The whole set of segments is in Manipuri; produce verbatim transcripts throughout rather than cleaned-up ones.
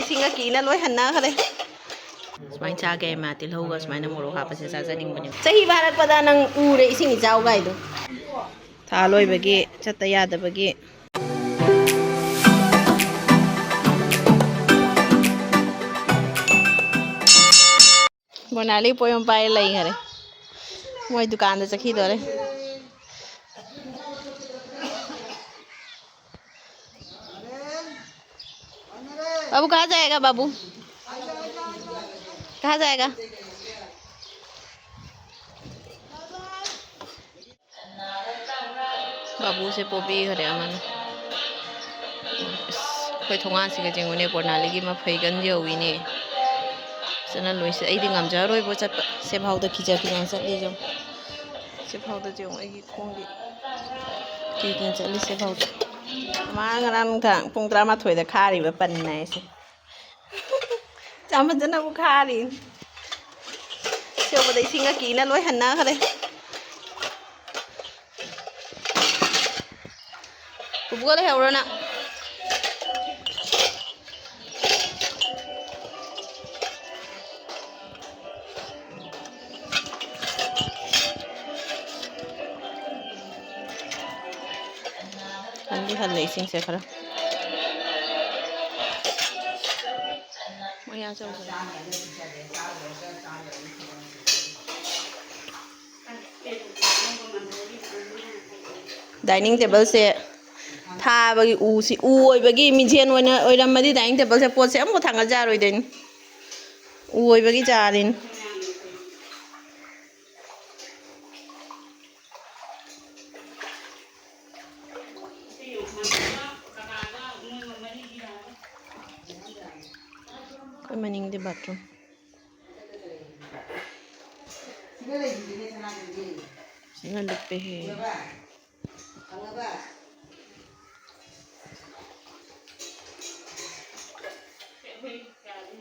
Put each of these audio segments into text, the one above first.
ꯏꯁꯤꯡꯒ ꯀꯤꯅ ꯂꯣꯏ ꯍꯟꯅꯈ꯭ꯔꯦ꯫ ꯁꯨꯃꯥꯏꯅ ꯆꯥꯒꯦ ꯃꯥ, ꯇꯤꯜꯍꯧꯒ ꯁꯨꯃꯥꯏꯅ ꯃꯣꯔꯣꯛ ꯍꯥꯞꯄꯁꯦ ꯆꯥꯖꯅꯤꯡꯕꯅꯦ꯫ ꯆꯍꯤ ꯐꯥꯔꯛꯄꯗ ꯅꯪ ꯎꯔꯦ ꯏꯁꯤꯡ ꯏꯆꯥꯎ ꯀꯥꯏꯗꯣ꯫ ꯊꯥ ꯂꯣꯏꯕꯒꯤ ꯆꯠꯇ ꯌꯥꯗꯕꯒꯤ꯫ ꯃꯣꯅꯥꯂꯤ ꯄꯣꯌꯝ ꯄꯥꯏꯔ ꯂꯩꯈꯔꯦ꯫ ꯃꯣꯏ ꯗꯨꯀꯥꯟꯗ ꯆꯠꯈꯤꯗꯣꯔꯦ꯫ बाबू कहाँ जाएगा बाबू? कहाँ जाएगा? ꯕꯥꯕꯨꯁꯦ ꯄꯣꯕꯤꯈꯔꯦ ꯑꯃꯅ꯫ ꯑꯁ, ꯑꯩꯈꯣꯏ ꯊꯣꯡꯒꯥꯟꯁꯤꯒ ꯌꯦꯡꯉꯨꯅꯦ, ꯄꯣꯔꯅꯥꯂꯤꯒꯤ ꯃꯐꯩꯒꯟ ꯌꯧꯏꯅꯦ꯫ ꯐꯖꯅ ꯂꯣꯏꯁꯤ꯫ ꯑꯩꯗꯤ ꯉꯝꯖꯔꯔꯣꯏꯕꯣ ꯆꯠꯄ꯫ ꯁꯦꯐꯥꯎꯗ ꯀꯤꯖ ꯀꯤꯖꯅ ꯆꯠꯂꯤ ꯌꯦꯡꯉꯨ꯫ ꯁꯦꯐꯥꯎꯗ ꯌꯦꯡꯉꯨ, ꯑꯩꯒꯤ ꯈꯣꯡꯒꯤ ꯀꯤ ꯀꯤ ꯆꯠꯂꯤ ꯁꯦꯐꯥꯎꯗ꯫ ꯃꯥ ꯉꯔꯥꯡ ꯅꯨꯡꯗꯥꯡ ꯄꯨꯡ ꯇꯔꯥꯃꯥꯊꯣꯏꯗ ꯈꯥꯔꯤꯕ ꯄꯟꯅ ꯑꯩꯁꯦ꯫ ꯆꯥꯃꯟꯗꯅꯕꯨ ꯈꯥꯔꯤ꯫ ꯁꯤ ꯌꯧꯕꯗ ꯏꯁꯤꯡꯒ ꯀꯤꯅ ꯂꯣꯏ ꯍꯟꯅꯈ꯭ꯔꯦ꯫ ꯄꯨꯄꯨꯒ ꯂꯩꯍꯧꯔꯣ ꯅꯪ꯫ ꯍꯟꯗꯤ ꯍꯜꯂꯦ ꯏꯁꯤꯡꯁꯦ ꯈꯔ꯫ ꯃꯣꯏ ꯑꯥ ꯆꯧꯈ꯭ꯔꯦ꯫ ꯗꯥꯏꯅꯤꯡ ꯇꯦꯕꯜꯁꯦ ꯊꯥꯕꯒꯤ ꯎꯁꯤ, ꯎ ꯑꯣꯏꯕꯒꯤ ꯃꯤꯡꯁꯦꯟ ꯑꯣꯏꯅ ꯑꯣꯏꯔꯝꯃꯗꯤ ꯗꯥꯏꯅꯤꯡ ꯇꯦꯕꯜꯁꯦ ꯄꯣꯠꯁꯦ ꯑꯃꯐꯥꯎ ꯊꯥꯡꯒꯠ ꯌꯥꯔꯣꯏꯗꯣꯏꯅꯤ꯫ ꯎ ꯑꯣꯏꯕꯒꯤ ꯖꯥꯔꯤꯅꯤ꯫ ꯑꯩꯈꯣꯏ ꯃꯅꯤꯡꯗꯤ ꯕꯥꯠꯔꯨꯝ꯫ ꯁꯤꯅ ꯂꯨꯞꯄꯦꯍꯦ꯫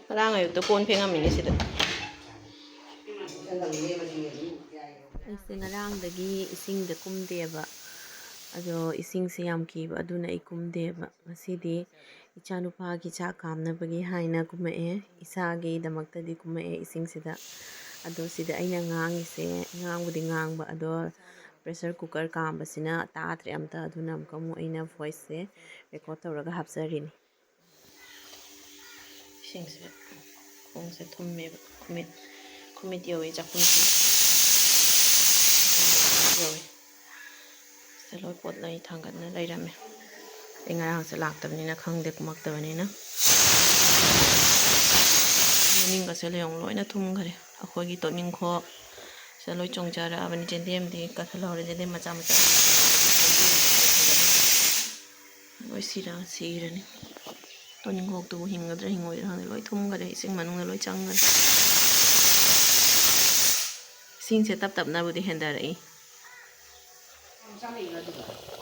ꯉꯔꯥꯡ ꯑꯌꯨꯛꯇ ꯀꯣꯟ ꯐꯦꯡꯉꯝꯃꯤꯅꯦ ꯁꯤꯗ꯫ ꯑꯩꯁꯦ ꯉꯔꯥꯡꯗꯒꯤ ꯏꯁꯤꯡꯗ ꯀꯨꯝꯗꯦꯕ, ꯑꯗꯣ ꯏꯁꯤꯡꯁꯦ ꯌꯥꯝ ꯀꯤꯕ ꯑꯗꯨꯅ ꯑꯩ ꯀꯨꯝꯗꯦꯕ꯫ ꯉꯁꯤꯗꯤ ꯏꯆꯥꯅꯨꯄꯥꯒꯤ ꯆꯥꯛ ꯀꯥꯝꯅꯕꯒꯤ ꯍꯥꯏꯅ ꯀꯨꯝꯃꯛꯑꯦ꯫ ꯏꯁꯥꯒꯤꯗꯃꯛꯇꯗꯤ ꯀꯨꯝꯃꯛꯑꯦ ꯏꯁꯤꯡꯁꯤꯗ꯫ ꯑꯗꯣ ꯁꯤꯗ ꯑꯩꯅ ꯉꯥꯡꯉꯤꯁꯦ, ꯉꯥꯡꯕꯨꯗꯤ ꯉꯥꯡꯕ, ꯑꯗꯣ pressure cooker ꯀꯥꯝꯕꯁꯤꯅ ꯇꯥꯗ꯭ꯔꯦ ꯑꯝꯇ꯫ ꯑꯗꯨꯅ ꯑꯃꯨꯛꯀ ꯑꯃꯨꯛ ꯑꯩꯅ voiceꯁꯦ record ꯇꯧꯔꯒ ꯍꯥꯞꯆꯔꯤꯅꯤ꯫ ꯏꯁꯤꯡꯁꯦ, ꯈꯣꯡꯁꯦ ꯊꯨꯝꯃꯦꯕ, ꯈꯨꯃꯤꯠ, ꯈꯨꯃꯤꯠ ꯌꯧꯋꯤ ꯆꯥꯛꯈꯨꯝꯁꯦ꯫ ꯌꯧꯋꯤ꯫ ꯁꯤꯗ ꯂꯣꯏ ꯄꯣꯠ ꯂꯣꯏ ꯊꯥꯡꯒꯠꯅ ꯂꯩꯔꯝꯃꯦ꯫ ꯑꯩ ꯉꯔꯥꯡꯁꯦ ꯂꯥꯛꯇꯕꯅꯤꯅ ꯈꯪꯗꯦ, ꯀꯨꯝꯃꯛꯇꯕꯅꯤꯅ꯫ ꯃꯅꯤꯡꯒꯁꯦ ꯂꯩꯌꯣꯡ ꯂꯣꯏꯅ ꯊꯨꯝꯈꯔꯦ꯫ ꯑꯩꯈꯣꯏꯒꯤ ꯇꯣꯅꯤꯡꯈꯣꯛ ꯁꯤꯗ ꯂꯣꯏ ꯆꯣꯡꯖꯔꯛꯑꯕꯅꯤ꯫ ꯌꯦꯟꯗꯦꯝꯗꯤ ꯀꯛꯊꯠꯍꯧꯔꯦ, ꯌꯦꯟꯗꯦꯝ ꯃꯆꯥ ꯃꯆꯥ꯫ ꯂꯣꯏ ꯁꯤꯔ-, ꯁꯤꯔꯅꯤ꯫ ꯇꯣꯅꯤꯡꯈꯣꯛꯇꯨꯕꯨ ꯍꯤꯡꯒꯗ꯭ꯔꯥ ꯍꯤꯡꯉꯣꯏꯗ꯭ꯔꯥ ꯈꯪꯗꯦ, ꯂꯣꯏ ꯊꯨꯝꯈꯔꯦ, ꯏꯁꯤꯡ ꯃꯅꯨꯡꯗ ꯂꯣꯏ ꯆꯪꯈꯔꯦ꯫ ꯏꯁꯤꯡꯁꯦ ꯇꯞ ꯇꯞꯅꯕꯨꯗꯤ ꯍꯦꯟꯊꯔꯛꯏ꯫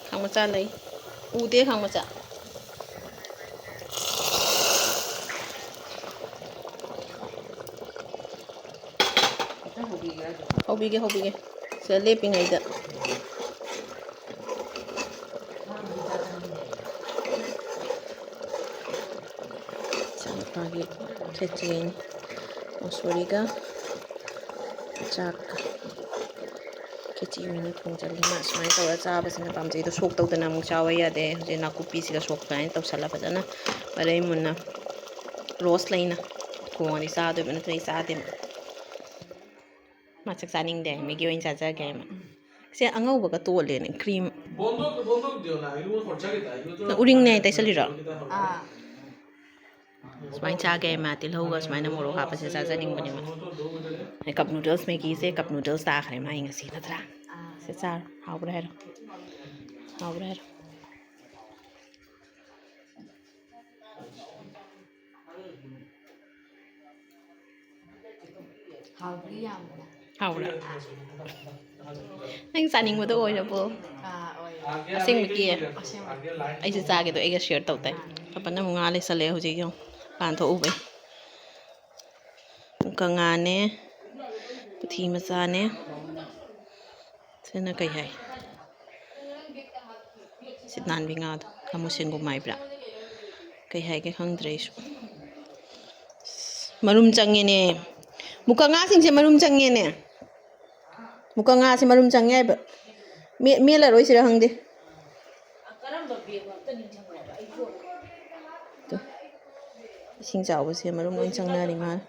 ꯈꯥꯡꯃꯆꯥ ꯂꯩ꯫ ꯎꯗꯦ ꯈꯥꯡꯃꯆꯥ꯫ ꯍꯧꯕꯤꯒꯦ, ꯍꯧꯕꯤꯒꯦ꯫ ꯁꯤꯗ ꯂꯦꯞꯄꯤꯉꯩꯗ꯫ ꯏꯆꯥꯅꯨꯄꯥꯒꯤ ꯈꯦꯆ꯭ꯔꯤꯅꯤ꯫ ꯃꯁꯣꯔꯤꯒ ꯆꯥꯛꯀ꯫ ꯈꯦꯆꯤ ꯑꯣꯏꯅ ꯊꯣꯡꯖꯜꯂꯤ꯫ ꯃꯥ ꯁꯨꯃꯥꯏꯅ ꯇꯧꯔ ꯆꯥꯕꯁꯤꯅ ꯄꯥꯝꯖꯩ꯫ ꯑꯗꯣ ꯁꯣꯛ ꯇꯧꯗꯅ ꯑꯃꯨꯛ ꯆꯥꯕ ꯌꯥꯗꯦ꯫ ꯍꯧꯖꯤꯛ ꯅꯥꯀꯨꯞꯄꯤꯁꯤꯒ ꯁꯣꯛ ꯁꯨꯃꯥꯏꯅ ꯇꯧꯁꯜꯂ ꯐꯖꯅ ꯃꯔꯩ ꯃꯨꯟꯅ roast ꯂꯩꯅ ꯊꯣꯡꯉꯗꯤ ꯆꯥꯗꯣꯏꯕ, ꯅꯠꯇ꯭ꯔꯗꯤ ꯆꯥꯗꯦꯕ꯫ ꯃꯥ ꯆꯥꯛ ꯆꯥꯅꯤꯡꯗꯦ, ꯃꯦꯒꯤ ꯑꯣꯏꯅ ꯆꯥꯖꯒꯦ ꯍꯥꯏ ꯃꯥ꯫ ꯁꯦ ꯑꯉꯧꯕꯒ ꯇꯣꯜꯂꯦꯅꯦ, cream꯫ ꯅꯪ ꯎꯔꯤꯡꯅꯦ ꯍꯥꯏ ꯇꯩꯁꯜꯂꯤꯔꯣ? ꯑꯥ꯫ ꯁꯨꯃꯥꯏꯅ ꯆꯥꯒꯦ ꯍꯥꯏ ꯃꯥ, ꯇꯤꯜꯍꯧꯒ ꯁꯨꯃꯥꯏꯅ ꯃꯣꯔꯣꯛ ꯍꯥꯞꯄꯁꯦ ꯆꯥꯖꯅꯤꯡꯕꯅꯦ ꯃꯥ꯫ ꯑꯗꯩ cup noodles, ꯃꯦꯒꯤꯁꯦ cup noodles ꯇꯥꯈ꯭ꯔꯦ ꯃꯥꯒꯤ ꯉꯁꯤ, ꯅꯠꯇ꯭ꯔꯥ? ꯑꯥ꯫ ꯁꯦ ꯆꯥꯔꯣ, ꯍꯥꯎꯕ꯭ꯔꯥ ꯍꯥꯏꯔꯣ꯫ ꯍꯥꯎꯕ꯭ꯔꯥ ꯍꯥꯏꯔꯣ꯫ ꯍꯥꯎꯕ꯭ꯔꯥ ꯌꯥꯝꯅ? ꯍꯥꯎꯕ꯭ꯔꯥ? ꯅꯪ ꯆꯥꯅꯤꯡꯕꯗꯣ ꯑꯣꯏꯔꯕꯣ? ꯑꯥ, ꯑꯣꯏꯔꯦ꯫ ꯑꯁꯦꯡꯕꯒꯤ? ꯑꯁꯦꯡꯕ꯫ ꯑꯩꯁꯨ ꯆꯥꯒꯦꯗꯣ ꯑꯩꯒ share ꯇꯧ ꯇꯥꯏ꯫ ꯑꯥ꯫ ꯄꯥꯄꯟꯅ ꯑꯃꯨꯛ ꯉꯥ ꯂꯩꯁꯜꯂꯛꯑꯦ ꯍꯧꯖꯤꯛ ꯌꯦꯡꯉꯨ꯫ ꯄꯥꯟ ꯊꯣꯛꯎꯕꯩ꯫ ꯀꯉꯥꯅꯦ, ꯄꯨꯊꯤ ꯃꯆꯥꯅꯦ꯫ ꯁꯤꯅ ꯀꯩ ꯍꯥꯏ? ꯁꯤꯠ ꯅꯥꯟꯕꯤ ꯉꯥꯗꯣ, ꯈꯥꯃꯨ ꯁꯦꯡꯒꯨꯝ ꯍꯥꯏꯕ꯭ꯔꯥ? ꯀꯩ ꯍꯥꯏꯒꯦ ꯈꯪꯗ꯭ꯔꯦ ꯑꯩꯁꯨ꯫ ꯃꯔꯨꯝ ꯆꯪꯉꯦꯅꯦ꯫ ꯃꯨꯀ ꯉꯥꯁꯤꯡꯁꯦ ꯃꯔꯨꯝ ꯆꯪꯉꯦꯅꯦ꯫ ꯃꯨꯀ ꯉꯥꯁꯦ ꯃꯔꯨꯝ ꯆꯪꯉꯦ ꯍꯥꯏꯕ꯫ ꯃꯦ-, ꯃꯦꯠꯂꯔꯣꯏꯁꯤꯔ ꯈꯪꯗꯦ꯫ ꯇꯨ, ꯏꯁꯤꯡ ꯆꯥꯎꯕꯁꯦ ꯃꯔꯨꯝ ꯂꯣꯏ ꯆꯪꯅꯔꯤ ꯃꯥꯜꯂꯦ꯫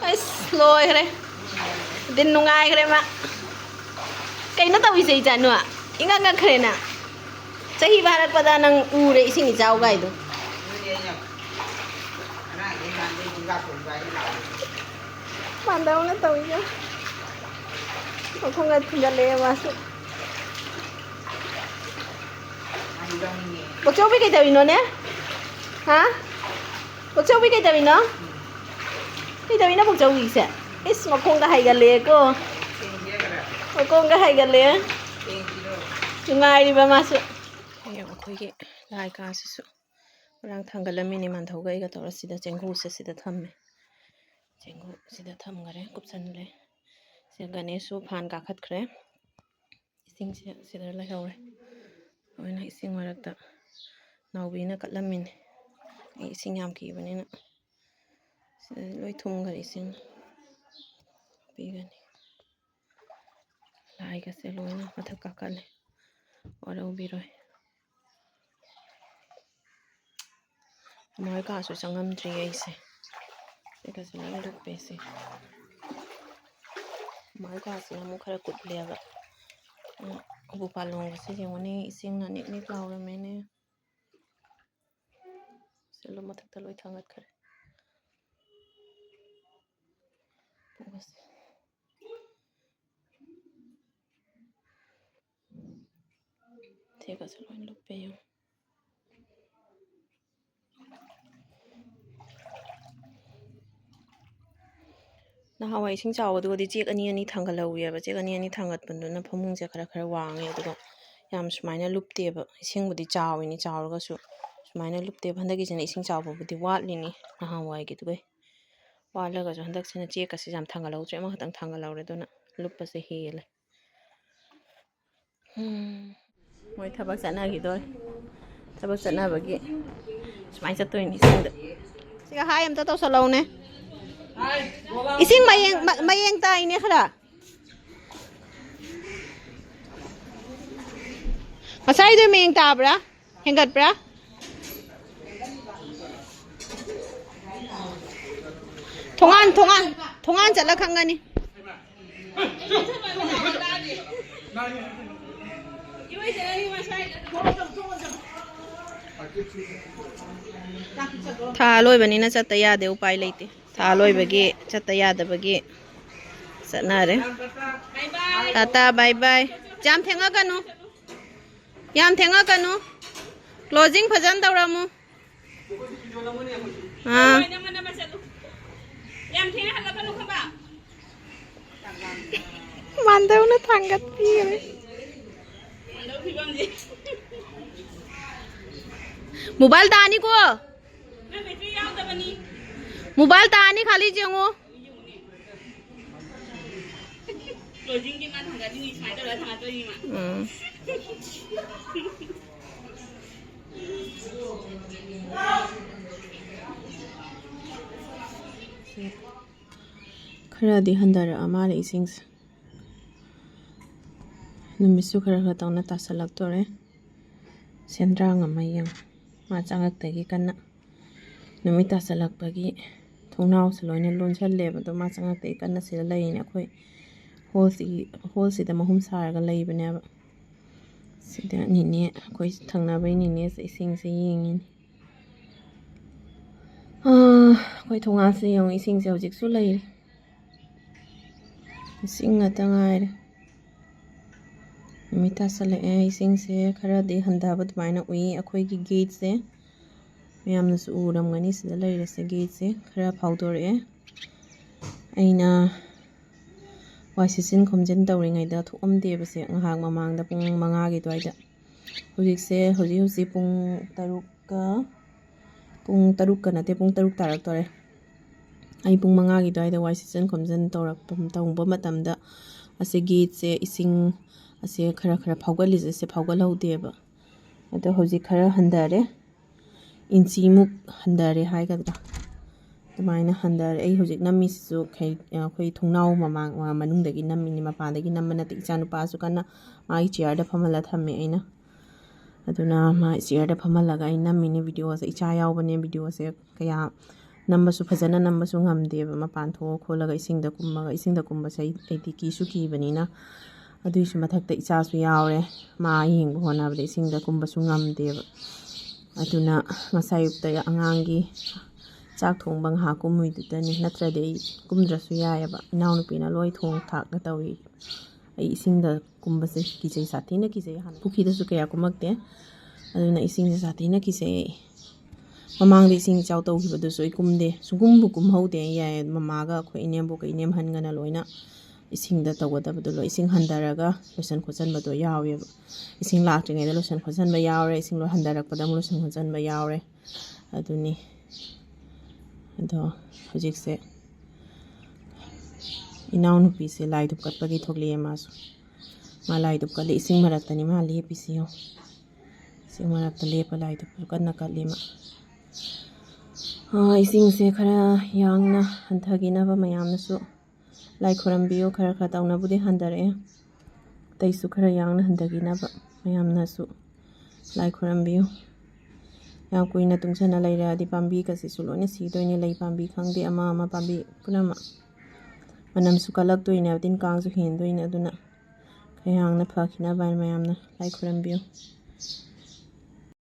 ꯑꯁ, ꯂꯣꯏꯈ꯭ꯔꯦ꯫ ꯗꯤꯟ ꯅꯨꯡꯉꯥꯏꯈ꯭ꯔꯦ ꯃꯥ꯫ ꯀꯩꯅꯣ ꯇꯧꯔꯤꯁꯦ, ꯏꯆꯥꯅꯨ? ꯏꯉꯛ ꯉꯛꯈ꯭ꯔꯦꯅ꯫ ꯆꯍꯤ ꯐꯥꯔꯛꯄꯗ ꯅꯪ ꯎꯔꯦ ꯏꯁꯤꯡ ꯏꯆꯥꯎ ꯀꯥꯏꯗꯣ꯫ ꯃꯥꯟꯗꯧꯅ ꯇꯧꯏꯗ꯫ ꯃꯈꯣꯡꯒ ꯊꯤꯟꯖꯜꯂꯛꯑꯦ ꯃꯥꯁꯨ꯫ ꯕꯣꯛꯆꯧꯕꯤ ꯀꯩꯗꯧꯔꯤꯅꯣꯅꯦ? ꯍꯥ? ꯕꯣꯛꯆꯧꯕꯤ ꯀꯩꯗꯧꯔꯤꯅꯣ? ꯀꯩꯗꯧꯔꯤꯅꯣ ꯕꯣꯛꯆꯧꯕꯤꯁꯦ? ꯏꯁ, ꯃꯈꯣꯡꯒ ꯍꯥꯏꯒꯠꯂꯛꯑꯦꯀꯣ꯫ ꯃꯈꯣꯡꯒ ꯍꯥꯏꯒꯠꯂꯛꯑꯦ꯫ ꯅꯨꯡꯉꯥꯏꯔꯤꯕ ꯃꯥꯁꯨ꯫ ꯍꯌꯦꯡ ꯑꯩꯈꯣꯏꯒꯤ ꯂꯥꯏ ꯀꯥꯁꯤꯁꯨ ꯉꯔꯥꯡ ꯊꯥꯡꯒꯠꯂꯝꯃꯤꯅꯦ, ꯃꯥꯟꯊꯧꯒ ꯑꯩꯒ ꯇꯧꯔ ꯁꯤꯗ ꯆꯦꯡꯒꯨꯁꯦ ꯁꯤꯗ ꯊꯝꯃꯦ꯫ ꯆꯦꯡꯒꯨ ꯁꯤꯗ ꯊꯝꯈꯔꯦ, ꯀꯨꯞꯁꯟꯈ꯭ꯔꯦ꯫ ꯁꯤꯗ ꯒꯅꯦꯁꯁꯨ ꯐꯥꯟ ꯀꯥꯈꯠꯈ꯭ꯔꯦ꯫ ꯏꯁꯤꯡꯁꯦ ꯁꯤꯗ ꯂꯩꯍꯧꯔꯦ꯫ ꯂꯣꯏꯅ ꯏꯁꯤꯡ ꯃꯔꯛꯇ ꯅꯥꯎꯕꯤꯅ ꯀꯠꯂꯝꯃꯤꯅꯦ꯫ ꯑꯩ ꯏꯁꯤꯡ ꯌꯥꯝ ꯀꯤꯕꯅꯤꯅ ꯁꯤꯗꯗꯤ ꯂꯣꯏ ꯊꯨꯝꯈꯔꯦ ꯏꯁꯤꯡ꯫ ꯄꯤꯒꯅꯤ꯫ ꯂꯥꯏꯒꯁꯦ ꯂꯣꯏꯅ ꯃꯊꯛ ꯀꯥꯈꯠꯂꯦ꯫ ꯋꯥꯔꯧꯕꯤꯔꯣꯏ꯫ ꯃꯣꯏ ꯀꯥꯁꯨ ꯆꯪꯉꯝꯗ꯭ꯔꯤ ꯑꯩꯁꯦ꯫ ꯁꯤꯒꯁꯦ ꯂꯣꯏ ꯂꯨꯞꯄꯦ ꯁꯤ꯫ ꯃꯣꯏ ꯀꯥꯁꯤꯅ ꯑꯃꯨꯛ ꯈꯔ ꯀꯨꯠꯂꯦꯕ꯫ ꯎꯝ, ꯎꯄꯨ ꯄꯥꯂꯣꯡꯒꯁꯦ ꯌꯦꯡꯉꯨꯅꯦ, ꯏꯁꯤꯡꯅ ꯅꯤꯛ ꯅꯤꯛ ꯂꯥꯎꯔꯝꯃꯦꯅꯦ꯫ ꯁꯤ ꯂꯣꯏ ꯃꯊꯛꯇ ꯂꯣꯏ ꯊꯥꯡꯒꯠꯈ꯭ꯔꯦ꯫ ꯎꯄꯨꯒꯁꯦ꯫ ꯁꯤꯒꯁꯨ ꯂꯣꯏ ꯂꯨꯞꯄꯦ ꯌꯦꯡꯉꯨ꯫ ꯅꯍꯥꯟꯋꯥꯏ ꯏꯁꯤꯡ ꯆꯥꯎꯕꯗꯨꯒꯗꯤ ꯆꯦꯛ ꯑꯅꯤ ꯑꯅꯤ ꯊꯥꯡꯒꯠꯍꯧꯋꯦꯕ꯫ ꯆꯦꯛ ꯑꯅꯤ ꯑꯅꯤ ꯊꯥꯡꯒꯠꯄꯗꯨꯅ ꯐꯃꯨꯡꯁꯦ ꯈꯔ ꯈꯔ ꯋꯥꯡꯉꯦ, ꯑꯗꯨꯒ ꯌꯥꯝ ꯁꯨꯃꯥꯏꯅ ꯂꯨꯞꯇꯦꯕ꯫ ꯏꯁꯤꯡꯕꯨꯗꯤ ꯆꯥꯎꯋꯤꯅꯤ, ꯆꯥꯎꯔꯒꯁꯨ ꯁꯨꯃꯥꯏꯅ ꯂꯨꯞꯇꯦꯕ꯫ ꯍꯟꯗꯛꯀꯤꯁꯤꯅ ꯏꯁꯤꯡ ꯆꯥꯎꯕꯕꯨꯗꯤ ꯋꯥꯠꯂꯤꯅꯤ ꯅꯍꯥꯟꯋꯥꯏꯒꯤꯗꯨꯒꯩ꯫ ꯋꯥꯠꯂꯒꯁꯨ ꯍꯟꯗꯛꯁꯤꯅ ꯆꯦꯛꯀꯁꯦ ꯌꯥꯝ ꯊꯥꯡꯒꯠꯍꯧꯗ꯭ꯔꯦ, ꯑꯃꯈꯛꯇꯪ ꯊꯥꯡꯒꯠꯍꯧꯔꯦ, ꯑꯗꯨꯅ ꯂꯨꯞꯄꯁꯦ ꯍꯦꯜꯂꯦ꯫ ꯎꯝ꯫ ꯃꯣꯏ ꯊꯕꯛ ꯆꯠꯅꯈꯤꯗꯣꯔꯦ꯫ ꯊꯕꯛ ꯆꯠꯅꯕꯒꯤ ꯁꯨꯃꯥꯏꯅ ꯆꯠꯇꯣꯏꯅꯤ ꯏꯁꯤꯡꯗ꯫ ꯁꯤꯒ ꯍꯥꯏ ꯑꯝꯇ ꯇꯧꯁꯜꯂꯛꯎꯅꯦ꯫ ꯏꯁꯤꯡ ꯃꯌꯦꯡ, ꯃ-, ꯃꯌꯦꯡ ꯇꯥꯏꯅꯦ ꯈꯔ꯫ ꯉꯁꯥꯏꯗꯣ ꯃꯌꯦꯡ ꯇꯥꯕ꯭ꯔꯥ? ꯍꯦꯟꯒꯠꯄ꯭ꯔꯥ? ꯊꯣꯡꯒꯥꯟ, ꯊꯣꯡꯒꯥꯟ, ꯊꯣꯡꯒꯥꯟ ꯆꯠꯂ ꯈꯪꯒꯅꯤ꯫ ꯊꯥ ꯂꯣꯏꯕꯅꯤꯅ ꯆꯠꯇ ꯌꯥꯗꯦ, ꯎꯄꯥꯏ ꯂꯩꯇꯦ꯫ ꯊꯥ ꯂꯣꯏꯕꯒꯤ ꯆꯠꯇ ꯌꯥꯗꯕꯒꯤ ꯆꯠꯅꯔꯦ꯫ ꯇꯥꯇꯥ, ꯕꯥꯏ ꯕꯥꯏ꯫ ꯌꯥꯝ ꯊꯦꯡꯉꯛꯀꯅꯨ, ꯌꯥꯝ ꯊꯦꯡꯉꯛꯀꯅꯨ꯫ Closing ꯐꯖꯅ ꯇꯧꯔꯝꯃꯨ꯫ ꯑꯥ꯫ ꯃꯥꯟꯗꯧꯅ ꯊꯥꯡꯒꯠꯄꯤꯔꯦ꯫ ꯃꯣꯕꯥꯏꯜ ꯇꯥꯅꯤꯀꯣ꯫ ꯃꯣꯕꯥꯏꯜ ꯇꯥꯅꯤ, ꯈꯥꯂꯤ ꯌꯦꯡꯉꯣ꯫ ꯎꯝ꯫ ꯈꯔꯗꯤ ꯍꯟꯊꯔꯛꯑ ꯃꯥꯜꯂꯦ ꯏꯁꯤꯡꯁꯦ꯫ ꯅꯨꯃꯤꯠꯁꯨ ꯈꯔ ꯈꯔ ꯇꯧꯅ ꯇꯥꯁꯜꯂꯛꯇꯣꯔꯦ꯫ ꯁꯦꯟꯗ꯭ꯔꯥꯡ ꯑꯃ ꯌꯦꯡꯉꯨ, ꯃꯥ ꯆꯪꯉꯛꯇꯒꯤ ꯀꯟꯅ꯫ ꯅꯨꯃꯤꯠ ꯇꯥꯁꯜꯂꯛꯄꯒꯤ ꯊꯣꯡꯅꯥꯎꯁꯨ ꯂꯣꯏꯅ ꯂꯣꯟꯁꯜꯂꯦꯕ, ꯑꯗꯣ ꯃꯥ ꯆꯪꯉꯛꯇꯒꯤ ꯀꯟꯅ ꯁꯤꯗ ꯂꯩꯔꯤꯅꯦ꯫ ꯑꯩꯈꯣꯏ ꯍꯣꯜꯁꯤꯒꯤ, ꯍꯣꯜꯁꯤꯗ ꯃꯍꯨꯝ ꯁꯥꯔꯒ ꯂꯩꯕꯅꯦꯕ꯫ ꯁꯤꯗ ꯅꯤꯅꯦ, ꯑꯩꯈꯣꯏ ꯊꯪꯅꯕꯩ ꯅꯤꯅꯦꯁꯦ ꯏꯁꯤꯡꯁꯦ ꯌꯦꯡꯉꯤꯅꯦ꯫ ꯑꯥ, ꯑꯩꯈꯣꯏ ꯊꯣꯡꯒꯥꯟꯁꯦ ꯌꯦꯡꯉꯨ, ꯏꯁꯤꯡꯁꯦ ꯍꯧꯖꯤꯛꯁꯨ ꯂꯩꯔꯤ꯫ ꯏꯁꯤꯡ ꯉꯥꯛꯇ ꯉꯥꯏꯔꯦ꯫ ꯅꯨꯃꯤꯠ ꯇꯥꯁꯜꯂꯛꯑꯦ, ꯏꯁꯤꯡꯁꯦ ꯈꯔꯗꯤ ꯍꯟꯊꯕ ꯑꯗꯨꯃꯥꯏꯅ ꯎꯏ꯫ ꯑꯩꯈꯣꯏꯒꯤ ꯒꯦꯠꯁꯦ ꯃꯌꯥꯝꯅꯁꯨ ꯎꯔꯝꯒꯅꯤ, ꯁꯤꯗ ꯂꯩꯔꯤꯁꯦ, ꯒꯦꯠꯁꯦ ꯈꯔ ꯐꯥꯎꯗꯣꯔꯛꯑꯦ꯫ ꯑꯩꯅ ꯋꯥꯏ ꯁꯤꯠꯆꯤꯟ ꯈꯣꯝꯖꯤꯟ ꯇꯧꯔꯤꯉꯩꯗ ꯊꯣꯛꯑꯝꯗꯦꯕꯁꯦ, ꯉꯥꯏꯍꯥꯛ ꯃꯃꯥꯡꯗ ꯄꯨꯡ ꯃꯉꯥꯒꯤ ꯑꯗꯨꯋꯥꯏꯗ꯫ ꯍꯧꯖꯤꯛꯁꯦ, ꯍꯧꯖꯤꯛ ꯍꯧꯖꯤꯛ ꯄꯨꯡ ꯇꯔꯨꯛꯀ, ꯄꯨꯡ ꯇꯔꯨꯛꯀ ꯅꯠꯇꯦ, ꯄꯨꯡ ꯇꯔꯨꯛ ꯇꯥꯔꯛꯇꯣꯔꯦ꯫ ꯑꯩ ꯄꯨꯡ ꯃꯉꯥꯒꯤ ꯑꯗꯨꯋꯥꯏꯗ ꯋꯥꯏ ꯁꯤꯠꯆꯤꯟ ꯈꯣꯝꯖꯤꯟ ꯇꯧꯔꯛꯄ, ꯇꯧꯕ ꯃꯇꯝꯗ ꯑꯁꯤ ꯒꯦꯠꯁꯦ ꯏꯁꯤꯡ ꯑꯁꯦ ꯈꯔ ꯈꯔ ꯐꯥꯎꯒꯠꯂꯤꯁꯦ, ꯁꯦ ꯐꯥꯎꯒꯠꯍꯧꯗꯦꯕ꯫ ꯑꯗꯣ ꯍꯧꯖꯤꯛ ꯈꯔ ꯍꯟꯊꯔꯦ, ꯏꯟꯆꯤꯃꯨꯛ ꯍꯟꯊꯔꯦ ꯍꯥꯏꯒꯗ꯭ꯔꯥ, ꯑꯗꯨꯃꯥꯏꯅ ꯍꯟꯊꯔꯦ꯫ ꯑꯩ ꯍꯧꯖꯤꯛ ꯅꯝꯃꯤꯁꯤꯁꯨ ꯈꯩ-, ꯑꯩꯈꯣꯏ ꯊꯣꯡꯅꯥꯎ ꯃꯃꯥꯡ, ꯃꯅꯨꯡꯗꯒꯤ ꯅꯝꯃꯤꯅꯤ, ꯃꯄꯥꯟꯗꯒꯤ ꯅꯝꯕ ꯅꯠꯇꯦ꯫ ꯏꯆꯥ ꯅꯨꯄꯥꯁꯨ ꯀꯟꯅ ꯃꯥꯒꯤ ꯆꯤꯌꯔꯗ ꯐꯝꯍꯜꯂ ꯊꯝꯃꯦ ꯑꯩꯅ꯫ ꯑꯗꯨꯅ ꯃꯥ ꯆꯤꯌꯔꯗ ꯐꯝꯍꯜꯂꯒ ꯑꯩ ꯅꯝꯃꯤꯅꯦ ꯚꯤꯗꯤꯑꯣꯁꯦ꯫ ꯏꯆꯥ ꯌꯥꯎꯕꯅꯦ, ꯚꯤꯗꯤꯑꯣꯁꯦ ꯀꯌꯥ ꯅꯝꯕꯁꯨ, ꯐꯖꯅ ꯅꯝꯕꯁꯨ ꯉꯝꯗꯦꯕ꯫ ꯃꯄꯥꯟ ꯊꯣꯛꯑ ꯈꯣꯠꯂꯒ ꯏꯁꯤꯡꯗ ꯀꯨꯝꯃꯒ, ꯏꯁꯤꯡꯗ ꯀꯨꯝꯕꯁꯦ ꯑꯩ, ꯑꯩꯗꯤ ꯀꯤꯁꯨ ꯀꯤꯕꯅꯤꯅ꯫ ꯑꯗꯨꯏꯁꯨ ꯃꯊꯛꯇ ꯏꯆꯥꯁꯨ ꯌꯥꯎꯔꯦ꯫ ꯃꯥ ꯌꯦꯡꯕ ꯍꯣꯠꯅꯕꯗ ꯏꯁꯤꯡꯗ ꯀꯨꯝꯕꯁꯨ ꯉꯝꯗꯦꯕ꯫ ꯑꯗꯨꯅ ꯉꯁꯥꯏ ꯑꯌꯨꯛꯇ ꯑꯉꯥꯡꯒꯤ ꯆꯥꯛ ꯊꯣꯡꯕ ꯉꯥꯏꯍꯥꯛ ꯀꯨꯝꯃꯨꯏꯗꯨꯗꯅꯤ, ꯅꯠꯇ꯭ꯔꯗꯤ ꯑꯩ ꯀꯨꯝꯗ꯭ꯔꯁꯨ ꯌꯥꯏꯑꯕ꯫ ꯏꯅꯥꯎꯅꯨꯄꯤꯅ ꯂꯣꯏ ꯊꯣꯡ ꯊꯥꯛꯅ ꯇꯧꯏ꯫ ꯑꯩ ꯏꯁꯤꯡꯗ ꯀꯨꯝꯕꯁꯦ ꯀꯤꯖꯩ, ꯁꯥꯊꯤꯅ ꯀꯤꯖꯩ꯫ ꯍꯥꯟꯅ ꯄꯨꯈ꯭ꯔꯤꯗꯁꯨ ꯀꯌꯥ ꯀꯨꯝꯃꯛꯇꯦ, ꯑꯗꯨꯅ ꯏꯁꯤꯡꯁꯦ ꯁꯥꯊꯤꯅ ꯀꯤꯖꯩ ꯑꯩ꯫ ꯃꯃꯥꯡꯗ ꯏꯁꯤꯡ ꯏꯆꯥꯎ ꯇꯧꯈꯤꯕꯗꯨꯁꯨ ꯑꯩ ꯀꯨꯝꯗꯦ, ꯁꯨꯡꯀꯨꯝꯕꯨ ꯀꯨꯝꯍꯧꯗꯦ꯫ ꯌꯥꯏ, ꯃꯃꯥꯒ ꯑꯩꯈꯣꯏ ꯏꯅꯦꯝꯕꯣꯛꯀ ꯏꯅꯦꯝꯍꯟꯒꯅ ꯂꯣꯏꯅ ꯏꯁꯤꯡꯗ ꯇꯧꯒꯗꯕꯗꯣ ꯂꯣꯏ, ꯏꯁꯤꯡ ꯍꯟꯊꯔꯒ ꯂꯣꯏꯁꯟ ꯈꯣꯠꯆꯟꯕꯗꯣ ꯌꯥꯎꯋꯦꯕ꯫ ꯏꯁꯤꯡ ꯂꯥꯛꯇ꯭ꯔꯤꯉꯩꯗ ꯂꯣꯏꯁꯟ ꯈꯣꯠꯆꯟꯕ ꯌꯥꯎꯔꯦ, ꯏꯁꯤꯡ ꯂꯣꯏ ꯍꯟꯊꯔꯛꯄꯗ ꯑꯃꯨꯛ ꯂꯣꯏꯁꯟ ꯈꯣꯠꯆꯟꯕ ꯌꯥꯎꯔꯦ꯫ ꯑꯗꯨꯅꯤ꯫ ꯑꯗꯣ ꯍꯧꯖꯤꯛꯁꯦ ꯏꯅꯥꯎꯅꯨꯄꯤꯁꯦ ꯂꯥꯏ ꯙꯨꯞ ꯀꯠꯄꯒꯤ ꯊꯣꯛꯂꯛꯑꯦ ꯃꯥꯁꯨ꯫ ꯃꯥ ꯂꯥꯏ ꯙꯨꯞ ꯀꯠꯂꯤ, ꯏꯁꯤꯡ ꯃꯔꯛꯇꯅꯤ ꯃꯥ ꯂꯦꯞꯄꯤꯁꯤ ꯌꯦꯡꯉꯣ꯫ ꯏꯁꯤꯡ ꯃꯔꯛꯇ ꯂꯦꯞꯄ ꯂꯥꯏ ꯙꯨꯞ ꯀꯟꯅ ꯀꯠꯂꯤ ꯃꯥ꯫ ꯑꯥ, ꯏꯁꯤꯡꯁꯦ ꯈꯔ ꯌꯥꯡꯅ ꯍꯟꯊꯈꯤꯅꯕ ꯃꯌꯥꯝꯅꯁꯨ ꯂꯥꯏ ꯈꯨꯔꯝꯕꯤꯌꯨ꯫ ꯈꯔ ꯈꯔ ꯇꯧꯅꯕꯨꯗꯤ ꯍꯟꯊꯔꯛꯑꯦ, ꯑꯇꯩꯁꯨ ꯈꯔ ꯌꯥꯡꯅ ꯍꯟꯊꯈꯤꯅꯕ ꯃꯌꯥꯝꯅꯁꯨ ꯂꯥꯏ ꯈꯨꯔꯝꯕꯤꯌꯨ꯫ ꯌꯥꯝ ꯀꯨꯏꯅ ꯇꯨꯡꯁꯟꯅ ꯂꯩꯔꯛꯑꯗꯤ ꯄꯥꯝꯕꯤꯒꯁꯤꯁꯨ ꯂꯣꯏꯅ ꯁꯤꯗꯣꯏꯅꯤ꯫ ꯂꯩ ꯄꯥꯝꯕꯤ ꯈꯪꯗꯦ, ꯑꯃ ꯑꯃ ꯄꯥꯝꯕꯤ ꯄꯨꯝꯅꯃꯛ꯫ ꯃꯅꯝꯁꯨ ꯀꯜꯂꯛꯇꯣꯏꯅꯦꯕ, ꯇꯤꯟ ꯀꯥꯡꯁꯨ ꯍꯦꯟꯗꯣꯏꯅꯦ꯫ ꯑꯗꯨꯅ ꯈꯔ ꯌꯥꯡꯅ ꯐꯈꯤꯅꯕ ꯍꯥꯏꯅ ꯃꯌꯥꯝꯅ ꯂꯥꯏ ꯈꯨꯔꯝꯕꯤꯌꯨ꯫